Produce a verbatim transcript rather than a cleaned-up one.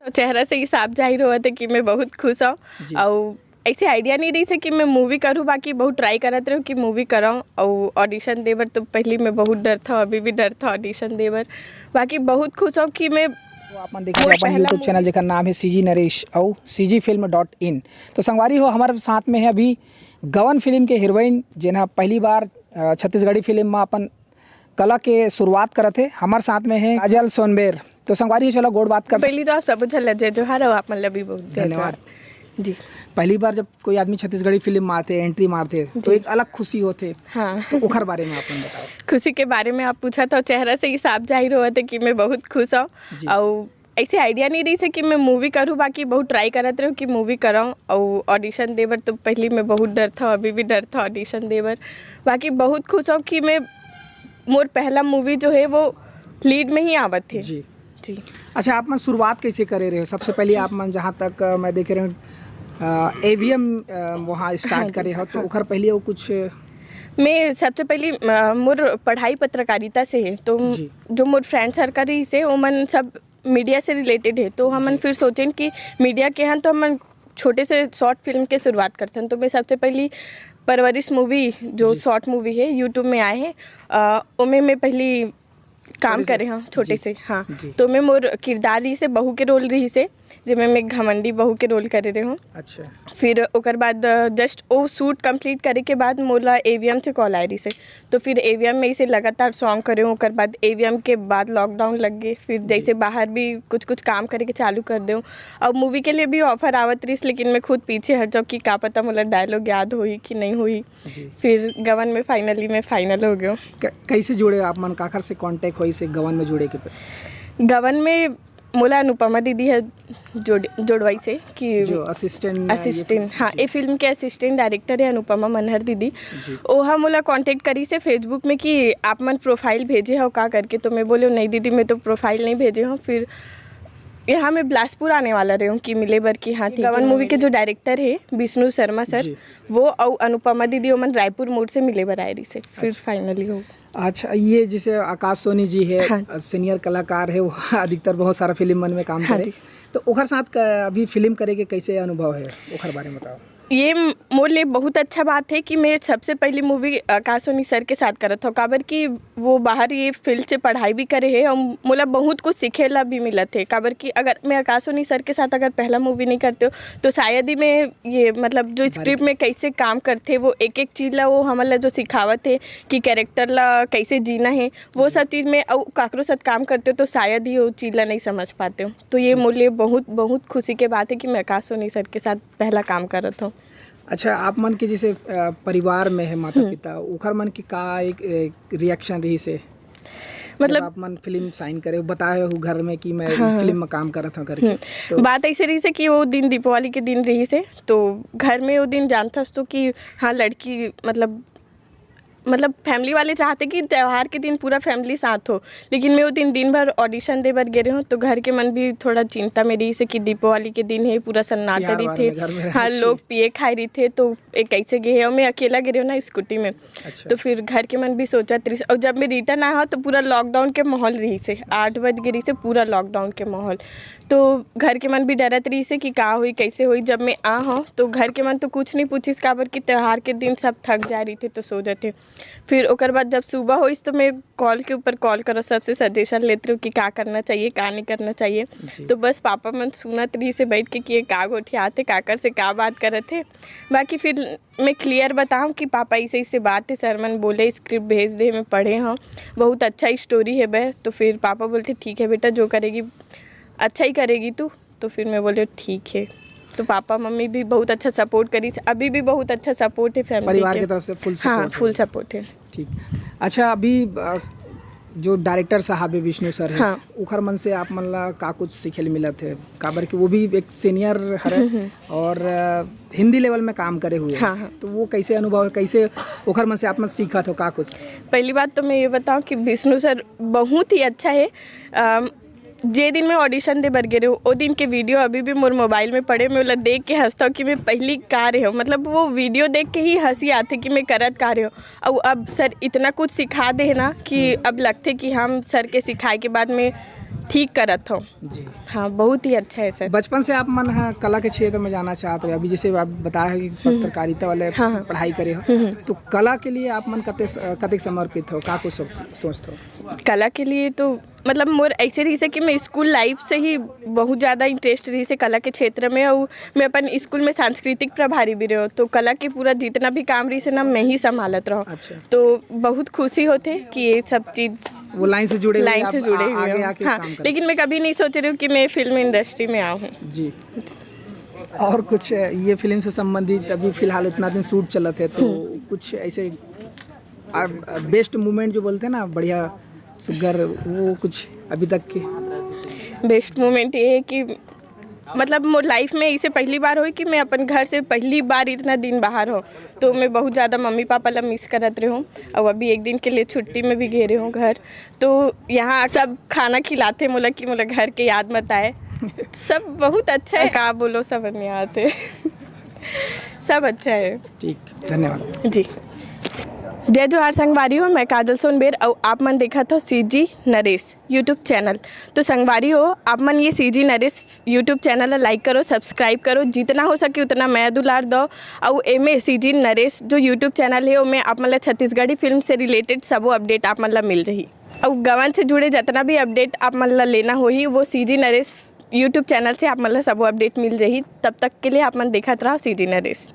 चेहरा से ही साफ जाहिर होवत हे कि मैं बहुत खुश हूँ। जी। और ऐसे आइडिया नहीं रहिस हे कि मैं मूवी करूँ, बाकी बहुत ट्राई करत रहूँ कि मूवी करऊँ। और ऑडिशन दे बर तो पहली मैं बहुत डरत हूँ, अभी भी डरत हूँ ऑडिशन दे बर। बाकी बहुत खुश हूँ कि मैं तो आप मन देखत हव अपन YouTube चैनल, जेकर नाम है सीजी नरेश और सीजी फिल्म डॉट इन। तो संगवारी हो, हमारे साथ में है अभी गवन फिल्म के हीरोइन, जेन ह पहली बार अ, छत्तीसगढ़ी फिल्म में अपन कला के शुरुआत करत हे। हमारे साथ में है काजल सोनबेर। तो संगवारी हो, चलो गोठ बात कर। पहली तो आप सब झन ला जय जोहार और आप मन ला भी बहुत जय धन्यवाद। जोहार। जी। पहली बार जब कोई आदमी छत्तीसगढ़ी फिल्म में आथे, एंट्री मारथे, तो जी। एक अलग खुशी होथे। हाँ। तो ओखर बारे में आप मन बताओ। खुशी के बारे में आप पूछा तो चेहरा से ही साफ जाहिर होवत हे कि मैं बहुत खुश हूँ। जी। और ऐसे आइडिया नहीं रहिस हे कि मैं मूवी करूँ, बाकी बहुत ट्राई करत रहूँ कि मूवी करऊँ। और ऑडिशन दे बर तो पहली मैं बहुत डरत हूँ, अभी भी डरत हूँ ऑडिशन दे बर। बाकी बहुत खुश हूँ कि मैं, मोर पहला मूवी जो है वो लीड में ही आवत हे। जी। जी। अच्छा, आप मन शुरुआत कैसे करे रहे हो? सबसे पहले आप मन, जहाँ तक अ, मैं देखे रहे हूँ, एवीएम वहाँ स्टार्ट हाँ जी, करे हो, तो हाँ। ओखर पहले वो कुछ मैं सबसे पहली अ, मोर पढ़ाई पत्रकारिता से है, तो म- जी। जो मोर फ्रेंड सर्कल रहिस हे, ओमन सब मीडिया से रिलेटेड है, तो हमन जी। फिर सोचेन कि मीडिया के हन, तो हमन छोटे से शॉर्ट फिल्म के शुरुआत करथन। तो मैं सबसे पहली परवरिश मूवी, जो जी। शॉर्ट मूवी है, यूट्यूब में आए हैं, अ, ओमे मैं पहली काम छोटे से। करे हूँ छोटे जी। से। हाँ। जी। तो मैं मोर किरदार रहिस हे, बहू के रोल रहिस हे, जेमे मैं घमंडी बहू के रोल करे रहे हूँ। अच्छा। फिर ओकर बाद जस्ट वो शूट कंप्लीट करे के बाद मोला एवीएम से कॉल आए रहिस हे। तो फिर एवीएम में इसे लगातार सॉन्ग करे हूँ। ओकर बाद एवीएम के बाद लॉकडाउन लग गए, फिर जैसे बाहर भी कुछ कुछ काम करे के चालू कर दे हूँ। अब मूवी के लिए भी ऑफर आवत रहिस, लेकिन मैं खुद पीछे हट जाऊँ कि का पता मोला डायलॉग याद होही कि नहीं होही। जी। फिर गवन में फाइनली मैं फाइनल हो गया हूँ। क- कैसे जुड़े आप मन? काखर से कांटेक्ट होइस हे गवन में जुड़े के? गवन में मोला अनुपमा दीदी है जोड़ जोड़वाइस हे कि जो असिस्टेंट असिस्टेंट, हाँ, ये फिल्म के असिस्टेंट डायरेक्टर है अनुपमा मनहर दीदी। जी। ओहा मोला कांटेक्ट करिस हे फेसबुक में कि आप मन प्रोफाइल भेजे हो का करके, तो मैं बोले नहीं दीदी, मैं तो प्रोफाइल नहीं भेजे हूँ। फिर यहाँ मैं बिलासपुर आने वाला रहे हूँ कि मिले बर कि हाँ ठीक है। गवन मूवी के जो डायरेक्टर है विष्णु शर्मा सर, जी। वो और अनुपमा दीदी ओमन रायपुर मोड़ से मिले बर आए रहिस हे, फिर फाइनली हो। अच्छा, ये जैसे आकाश सोनी जी है, हाँ। सीनियर कलाकार है, वो अधिकतर बहुत सारा फिल्म मन में काम हाँ करे। जी। तो ओखर साथ क- अभी फिल्म करे के कैसे अनुभव है, ओखर बारे में बताओ। ये म- मोर लिए बहुत अच्छा बात है कि मैं सबसे पहली मूवी आकाश सोनी सर के साथ करत हूँ, काबर कि वो बाहर ये फील्ड से पढ़ाई भी करे है और मोला बहुत कुछ सीखे ला भी मिलत है। काबर कि अगर मैं आकाश सोनी सर के साथ अगर पहला मूवी नहीं करते हो, तो शायद ही मैं ये, मतलब, जो स्क्रिप्ट में कैसे काम करते, वो एक एक चीज़ ला वो हमन ला जो सिखावत है कि कैरेक्टर ला कैसे जीना है, वो सब चीज़ में, और काकरो साथ काम करते हो, तो शायद ही वो चीज़ ला नहीं समझ पाते हो। तो ये मोर लिए बहुत बहुत खुशी के बात है कि मैं आकाश सोनी सर के साथ पहला काम करत हूँ। अच्छा, आप मन के जैसे अ, परिवार में है माता पिता, ओखर मन के का एक, एक रिएक्शन रहिस हे? मतलब जब आप मन फिल्म साइन करे हो, बताए हो घर में कि मैं फिल्म में काम करत हूँ करके, तो बात ऐसे रहिस हे कि वो दिन दीपावली के दिन रहिस हे, तो घर में वो दिन जानथस तो कि हाँ, लड़की, मतलब, मतलब फैमिली वाले चाहते कि त्यौहार के दिन पूरा फैमिली साथ हो, लेकिन मैं वो दिन दिन भर ऑडिशन दे बर गे रहे हूँ, तो घर के मन भी थोड़ा चिंता में रहिस हे कि दीपावली के दिन है, पूरा सन्नाटा त्योहार रहिथे, में घर में हाँ, रहना लोग पिए खाए रहिथे, तो एक कैसे गे हे, और मैं अकेला गे रहे हूँ ना स्कूटी में। अच्छा। तो फिर घर के मन भी सोचत रहिस, और जब मैं रिटर्न आया हूँ तो पूरा लॉकडाउन के माहौल रहिस हे, आठ बज गे रहिस हे, पूरा लॉकडाउन के माहौल। तो घर के मन भी डरत रहिस हे कि का होई, कैसे होई। जब मैं आ हूँ तो घर के मन तो कुछ नहीं पूछिस, काबर कि त्यौहार के दिन सब थक जा रहिथे तो सो जाथे। फिर ओकर बाद जब सुबह होइस तो मैं कॉल के ऊपर कॉल करो, सबसे सजेशन लेत रहूँ कि का करना चाहिए, का नहीं करना चाहिए। जी। तो बस पापा मन सुनत रहिस हे बैठ के कि ये का गोठियाथे, काकर से का बात करत हे। बाकी फिर मैं क्लियर बताऊँ कि पापा ऐसे ऐसे बात है, सर मन बोले, स्क्रिप्ट भेज दे, मैं पढ़े हूँ, बहुत अच्छा स्टोरी है बे। तो फिर पापा बोलते ठीक है बेटा, जो करेगी अच्छा ही करेगी तू। तो फिर मैं बोले ठीक है। तो पापा मम्मी भी बहुत अच्छा सपोर्ट करिस, अभी भी बहुत अच्छा सपोर्ट है फैमिली परिवार के। की तरफ से फुल हाँ, सपोर्ट फुल सपोर्ट है। ठीक। अच्छा, अभी अ, जो डायरेक्टर साहब है विष्णु सर है, हाँ। ओखर मन से आप मन ला का कुछ सीखे ल मिलत है? काबर कि वो भी एक सीनियर हरे और अ, हिंदी लेवल में काम करे हुए हैं। हाँ, हाँ। तो वो कैसे अनुभव है, कैसे ओखर मन से आप मन सीखत हो का कुछ? पहली बात तो मैं ये बताऊँ कि विष्णु सर बहुत ही अच्छा है। अम, जे दिन मैं ऑडिशन दे बर गे रहे हूँ, ओ दिन के वीडियो अभी भी मोर मोबाइल में पड़े, मैं ओला देख के हंसता हूँ कि मैं पहली का रहे हूँ। मतलब वो वीडियो देख के ही हंसी आथे कि मैं करत का रहे हूँ। और अब सर इतना कुछ सिखा दे ना कि अब लगथे कि हम सर के सिखाए के बाद में ठीक करत हो। जी। हाँ, बहुत ही अच्छा है सर। बचपन से आप मन ह कला के क्षेत्र में जाना चाहत रहे, अभी जैसे आप बताया है कि पत्रकारिता वाले हाँ, हाँ। पढ़ाई करे हो, हम्म, हम्म। तो कला के लिए आप मन कते कतेक समर्पित हो, का कुछ सोच, सोचते हो? कला के लिए तो मतलब मोर ऐसे रहिस हे कि मैं स्कूल लाइफ से ही बहुत ज़्यादा इंटरेस्ट रहिस हे कला के क्षेत्र में, और मैं अपन स्कूल में सांस्कृतिक प्रभारी भी रहे, तो कला के पूरा जितना भी काम रहिस हे ना, मैं ही संभालत रहो। अच्छा। तो बहुत खुशी होथे कि ये सब चीज़ वो लाइन से जुड़े हुए लाइन आप से जुड़े आ- हुए आगे हो। आके हाँ, काम कर लेकिन मैं कभी नहीं सोच रही हूँ कि मैं फिल्म इंडस्ट्री में आऊँ। जी। और कुछ ये फिल्म से संबंधित अभी फिलहाल इतना दिन शूट चलत है, तो कुछ ऐसे बेस्ट मोमेंट जो बोलते हैं ना, बढ़िया सुग्घर, वो कुछ अभी तक के? बेस्ट मोमेंट ये है कि मतलब मोर लाइफ में इसे पहली बार होई कि मैं अपन घर से पहली बार इतना दिन बाहर हो, तो मैं बहुत ज़्यादा मम्मी पापा ला मिस करत रहे हूँ। और अभी एक दिन के लिए छुट्टी में भी गए रहे हूँ घर, तो यहाँ सब खाना खिलाते मोला कि मोला घर के याद मत आए। सब बहुत अच्छा है, का बोलो, समझ नहीं आते। सब अच्छा है। ठीक, धन्यवाद। जी। जय जोहार संगवारी हो, मैं काजल सोनबेर और आप मन देखत हो सीजी नरेश यूट्यूब चैनल। तो संगवारी हो, आप मन ये सीजी नरेश यूट्यूब चैनल ला लाइक करो, सब्सक्राइब करो, जितना हो सके उतना मया दुलार दो। और एमे सीजी नरेश जो यूट्यूब चैनल है, ओमे आप मन ला छत्तीसगढ़ी फिल्म से रिलेटेड सबो अपडेट आप मन ला मिल जाही। और गवन से जुड़े जितना भी अपडेट आप मन ला लेना होही, वो सीजी नरेश यूट्यूब चैनल से आप मन ला सबो अपडेट मिल जाही। तब तक के लिए आप मन देखत रहो सीजी नरेश।